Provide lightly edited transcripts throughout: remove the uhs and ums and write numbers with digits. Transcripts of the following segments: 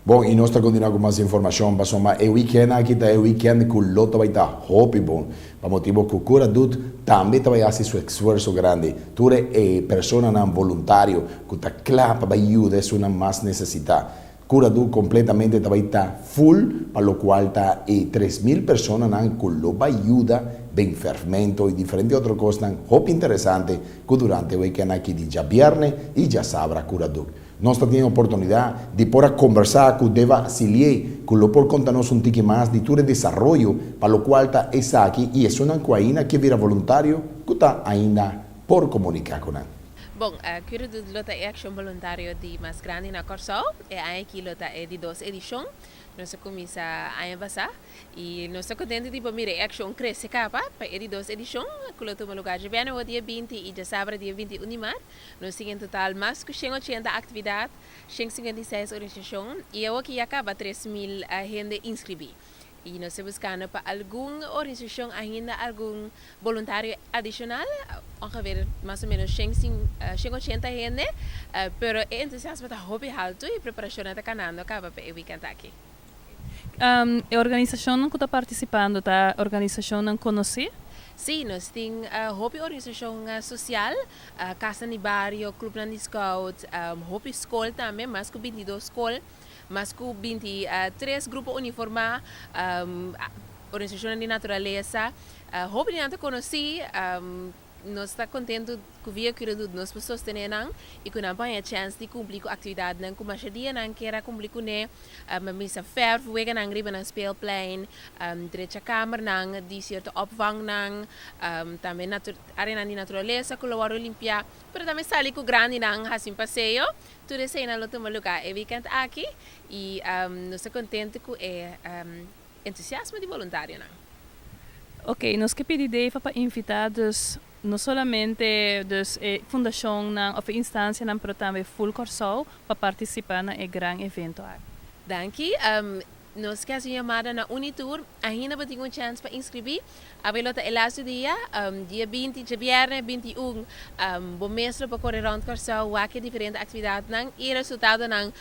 Bon, i nos ta kontinuá ku mas informashon pasobra e weekend aki ta e weekend ku lo ta bai ta hopi bon pa motibu ku CuraDoet tambe ta bai hasi su esfuerso grandi. Tur e personanan voluntario ku ta kla pa bai yuda esunnan mas nesesitá. CuraDoet kompletamente ta bai ta full pa lokual ta e 3000 personanan ku lo bai yuda den ferfmento i diferente otro kosnan hopi interesante ku durante e weekend aki di djabièrnè i djasabra CuraDoet. Nos ta tin e oportunidat di por a kombersá ku Deva Silié, ku lo por konta nos un tiki mas di tur e desaroyo pa lokual ta esaki i esunnan ku ainda ke bira voluntario ku ta ainda por komuniká ku nan. Bon, CuraDoet lo ta e akshon boluntario di mas grandi na Kòrsou. E aña aki lo ta e di dos edishon. Nos a kuminsá aña pasá i nos ta kontentu di por mira e akshon krese kaba pa e di dos edishon ku lo tuma lugá djabièrnè awor dia 20 i djasabra dia 21 di mart. Nos tin en total mas ku 180 aktividat, 156 organisashon i awoki ya kaba 3000 hende inskribí. I nos ta buskando pa algun organisashon ainda algun boluntario adishonal, ongeveer mas o menos 180 hende, pero e entusiasmo ta hopi haltu i preparashonnan ta kanando kaba pa e wikènt aki. E organisashonnan ku ta partisipando ta organisashonnan konosí? Sí, nos tin hopi organisashon sosial, kasnan di bario, klupnan di scout, hopi skol tambe, mas ku 22 skol, mas ku 23 grupo uniformá, organisashonnan di naturalesa. Hopi di nan ta konosí. Nos ta kontentu ku via CuraDoet nos por sostené nan i ku nan por haña chèns di kumpli ku aktividatnan ku masha dia nan kier a kumpli kuné. Mi bisa fèrf weganan riba nan speelplein, drecha kamernan di sierto opvangnan, tambe áreanan di naturalesa ku lo wòrdu limpiá, pero tambe sali ku grandinan hasi un paseo. Tur eseinan lo tuma lugá e wikènt aki i nos ta kontentu ku e entusiasmo di boluntarionan. Ok, nos ke pidi Deva pa invitá dus no solamente dus e fundashonnan òf e instansianan pero tambe full Kòrsou pa partisipá na e gran evento aki. Danki. Nos ke hasi un yamada na Unitur. Ainda bo tin un chèns pa inskribí. Awe lo ta e lastu dia, dia 20, djabièrnè 21. Bo mes lo por kore rònt Kòrsou, wak e diferente aktividatnan i resultadonan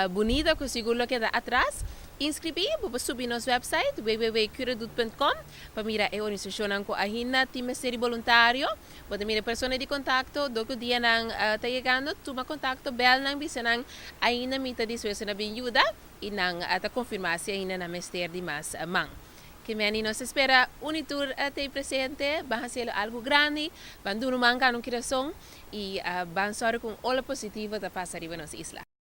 bunita ku sigur lo keda atras. Inskribí, bo por subi nos website www.curadoet.com pa mira e organisashonnan ku ainda tin mester di boluntario. Bo ta mira e persona di kontakto dor ku dianan ta yegando, tuma kontakto, bèl nan, bisa nan ainda mi ta dispuesto na bin yuda i nan ta konfirmá si ainda nan mester di mas man. Ke meni nos ta spera un i tur ta ei presente, ban hasielo algu grandi, ban duna un man gana un kurason i ban sòru ku un ola positivo ta pasa riba nos isla.